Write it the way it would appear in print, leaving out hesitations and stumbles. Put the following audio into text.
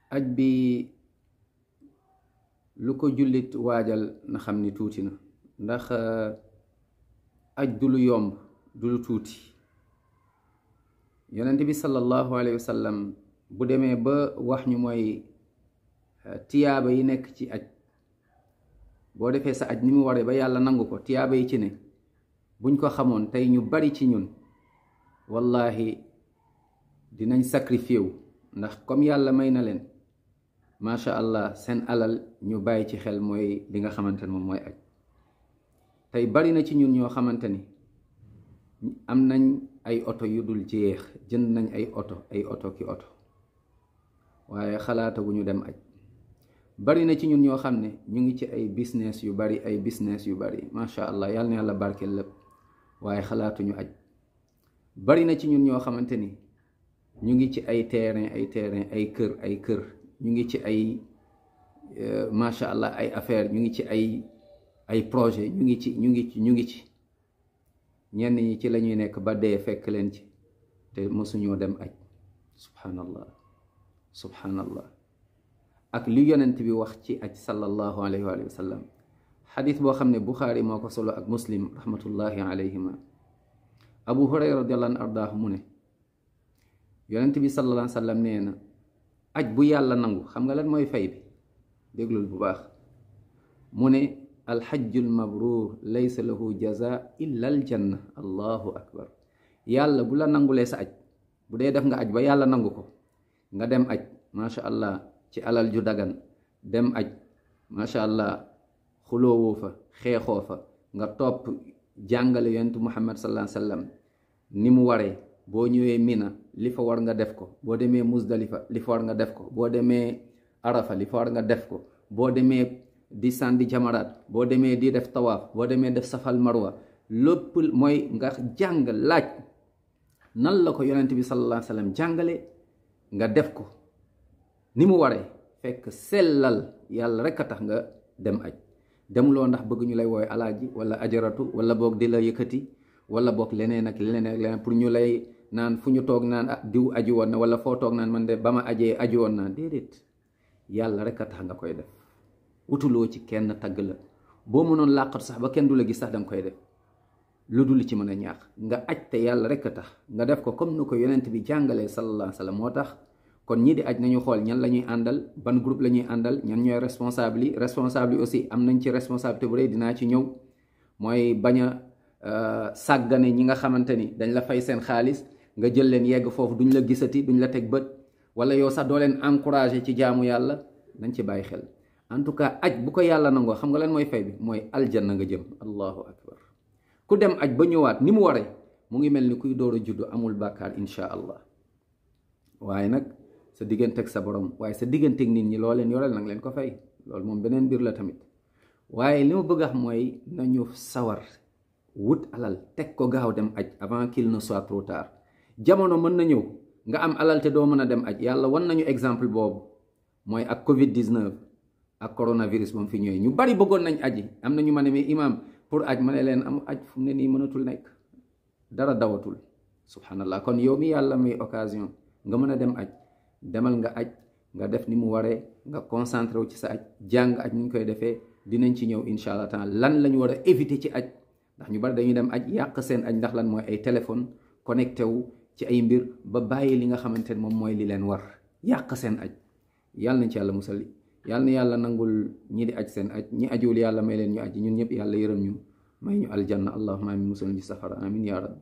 aj bi lu ko jullit waajal na xam ni tuuti na, ndax aj du lu yomb, du lu tuuti. yonent bi sallallahu alayhi wa sallam bu demee ba wax ñu mooy tiyaaba yi nekk ci aj, boo defee sa aj ni mu waree ba yàlla nangu ko, tiyaaba yi ci ne buñ ko xamoon tey ñu bari ci ñun wallahi dinañ sacrifié wu, ndax comme yàlla may na leen macha allah seen alal ñu bàyyi ci xel mooy li nga xamante ne moom mooy aj. tey bari na ci ñun ñoo xamante ni am nañ ay oto yu dul jeex, jënd nañ ay oto ki oto, waaye xalaataguñu dem aj. bari na ci ñun ñoo xam ne ñu ngi ci ay business yu bari macha allah yàlla na yàlla barkeel lépp, waaye xalaatuñu aj. bari na ci ñun ñoo xamante ni ñu ngi ci ay terrain ay kër ñu ngi ci ay macha allah ay affaire, ñu ngi ci ay projet, ñu ngi ci ñenn ñi ci la ñuy nekk ba dee fekk leen ci, te mësuñoo dem aj. subhanallah ak li yonent bi wax ci aj sallallahu alayhi wa sallam. xadis boo xam ne Buxaari moo ko solo ak Muslim rahmatullahi alayhima. Abu Hurayra radiyallahu anhu ardaahu mu ne yonent bi sallallahu alayhi wa sallam nee na aj bu yàlla nangu, xam nga lan mooy fay bi? déglul bu baax. mu ne alxajjul mabruur laysa lahu jaza illa aljanna. allahu akbar. yàlla bu la nangulee sa aj, bu dee def nga aj ba yàlla nangu ko, nga dem aj macha allah ci alal ju dagan, dem aj macha allah xuloowoo fa, xeexoo fa, nga topp jàngale yonent Muhammad sallallahu alayhi wa sallam ni mu waree. boo ñëwee Mina li fa war nga def ko, boo demee Muzdalifa li fa war nga def ko, boo demee Arafa li fa war nga def ko, boo demee di sànni jamaraat, boo demee di def tawaaf, boo demee def safal marwa, lépp mooy nga jàng laaj nan la ko yonent bi sallallahu alayhi wa sallam jàngale, nga def ko ni mu waree, fekk sellal yàlla rek a tax nga dem aj. demuloo ndax bëgg ñu lay wooy alaaji wala ajaratu, wala boog di la yëkkati, wala boog leneen ak leneen pour ñu lay naan fu ñu toog naan diw aji woon na, wala foo toog naan man de ba ma ajee aji woon naa. déedéet, yàlla rek a tax nga koy def. wutuloo ci kenn tagg la, boo mënoon làqatu sax ba kenn du la gis sax danga koy def, lu dul ci mën a ñaax nga aj te yàlla rek a tax nga def ko comme ni ko yonent bi jàngalee sallallahu alayhi wa sallam. moo tax kon ñi di aj nañu xool ñan la ñuy àndal, ban groupe la ñuy àndal, ñan ñooy responsable yi aussi am nañ ci responsabilité bu rëy, dinaa ci ñëw. mooy bañ a sàggane ñi nga xamante ni dañ la fay seen xaalis, nga jël leen yegg foofu duñ la gisati, duñ la teg bët, wala yow sax doo leen encouragé ci jaamu yàlla. nañ ci bàyyi xel. en tout cas aj bu ko yàlla nangoo, xam nga leen mooy fay bi? mooy aljanna nga jëm. allahu akbar. ku dem aj ba ñëwaat ni mu waree, mu ngi mel ni kuy door a juddu, amul bàkkaar insha allah. waaye nag sa digganteeg sa borom, waaye sa digganteeg nit ñi loo leen yoreel nag leen ko fay, loolu moom beneen mbir la tamit. waaye li ma bëgg a wax mooy nañu sawar wut alal, teg ko gaaw dem aj avant qu'il ne soit trop tard. jamono mën na ñëw nga am alal te doo mën a dem aj. yàlla wan nañu exemple boobu, mooy ak Covid 19 ak coronavirus moom fi ñëwee. ñu bari bëggoon nañ aji. am na ñu ma ne mais imam pour aj, ma ne leen am aj fu mu ne nii mënatul nekk, dara dawatul. subhanallah. kon yow mi yàlla may occasion nga mën a dem aj, demal nga aj, nga def ni mu waree, nga concentré wu ci sa aj, jàng aj ni ñu koy defee. dinañ ci ñëw incha allah taala lan la ñu war a éviter ci aj, ndax ñu bari dañuy dem aj yàq seen aj ndax lan mooy ay téléphone connecté wu ci ay mbir ba bàyyi li nga xamante ne moom mooy li leen war, yàq seen aj. yàlla nañ ci yàlla musal, yàlla na yàlla nangul ñi di aj seen aj, ñi ajuwul yàlla may leen ñu aj, ñun ñëpp yàlla yërëm ñu, may ñu aljanna. allahumma amin. musal ñu ci safara. amin ya rabbi.